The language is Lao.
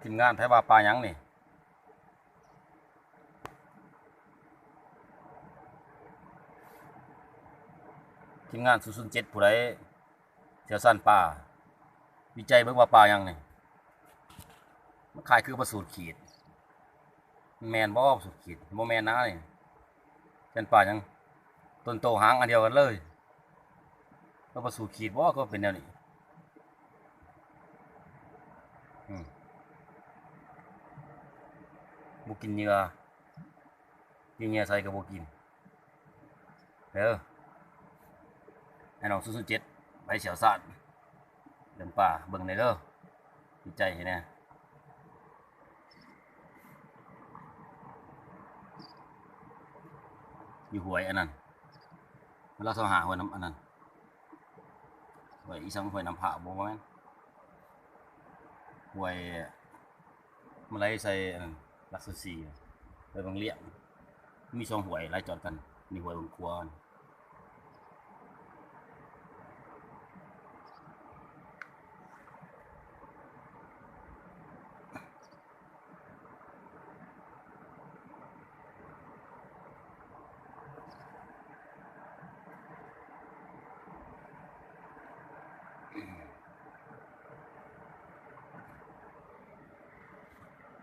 ທີມງານໃຜວ່າປາຫຍັງນີ້? ທີມງານສູນສູນເຈັດ ຜູ້ໃດຊ່ຽວຊານປາ ວິໄຈເບິ່ງວ່າປາຫຍັງນີ້? ມັນຄ້າຍຄືປາສູດຂີດ. ມັນແມ່ນບໍ່ປາສູດຂີດ? ບໍ່ແມ່ນນານີ້. ແມ່ນປາຫຍັງ? ຕົນໂຕຫາງອັນດຽວກັນເລີຍ. ເອີ ປາສູດຂີດບໍ່ ຄືເປັນແນວນີ້? ອືມ ບໍ່ກິນເຫຍື່ອ ກິນເຫຍື່ອໃສກໍບໍ່ກິນ. ເດີ ອ້າຍນ້ອງສູນສູນເຈັດ ໃຜຊ່ຽວຊານເລື່ອງປາ ເບິ່ງແດ່ເດີ ວິໄຈໃຫ້ແດ່. ຢູ່ຫ້ວຍອັນນັ້ນ ລາວຊາວຫ້າ ຫ້ວຍນ້ຳອັນນັ້ນ ຫ້ວຍອີ່ສັງ ຫ້ວຍນ້ຳພະບໍ່ ບໍ່ແມ່ນ ຫ້ວຍ ມັນໄຫຼໃສ່ອັນນັ້ນ ຫຼັກສິບສີ່ ໄປບາງລ້ຽງ ມີສອງຫ້ວຍໄຫຼຈອດກັນ ມີຫ້ວຍບາງຂວາ